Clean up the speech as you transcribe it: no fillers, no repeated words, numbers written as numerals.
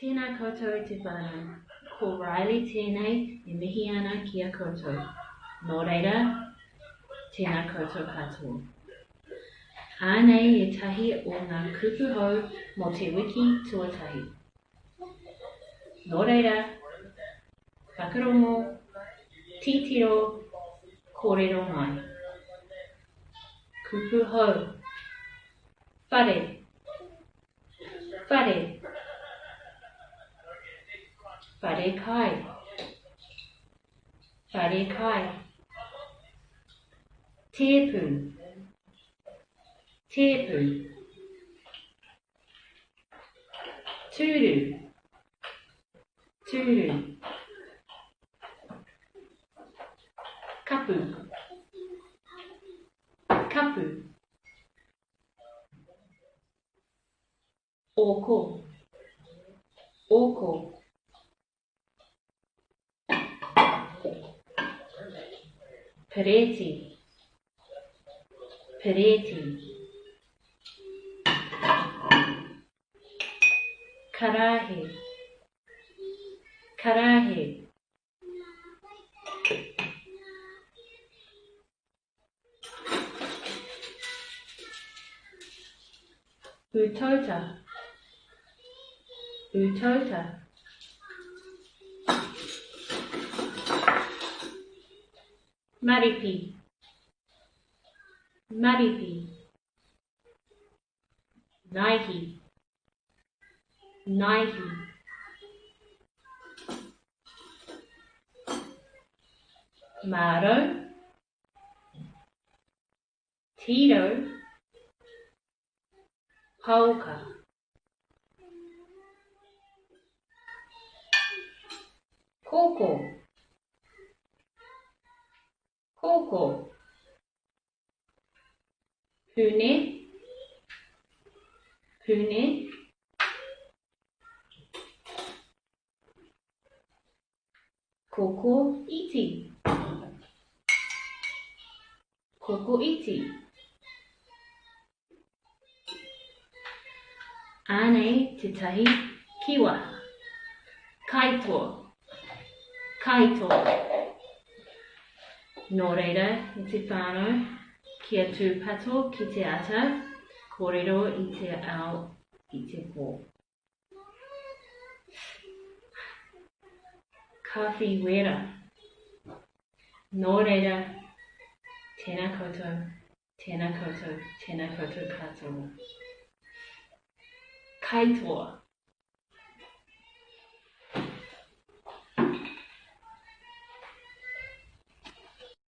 Tēnā koutou e te whānau. Ko Riley tēnei e mihi ana ki a koutou. Nō reira, tēnā koutou katoa. Ānei ētahi o ngā kupu hou mō te wiki tuatahi. Nō reira, whakarongo, titiro, kōrero mai. Kupu hou. Whare. Whare. Whare kai. Whare kai. Tēpu. Tēpu. Tūru. Tūru. Kapu. Kapu. Ōko. Ōko. Perēti. Perēti. Karāhe. Karāhe. Utauta. Utauta. Maripi. Maripi. Naihi. Naihi. Mārau. Tīrau. Paoka. Kōkō. Kōkō. Pune. Pune. Koko iti. Koko iti. Anei tētahi kīwaha. Kaitoa. Kaitoa. Nō reira, e te whānau, kia tūpato ki te ata, kōrero i te ao i te pō. Kāwhi wera. Nō reira, tēnā koutou. Tēnā koutou, tēnā koutou katoa. Kaitoa.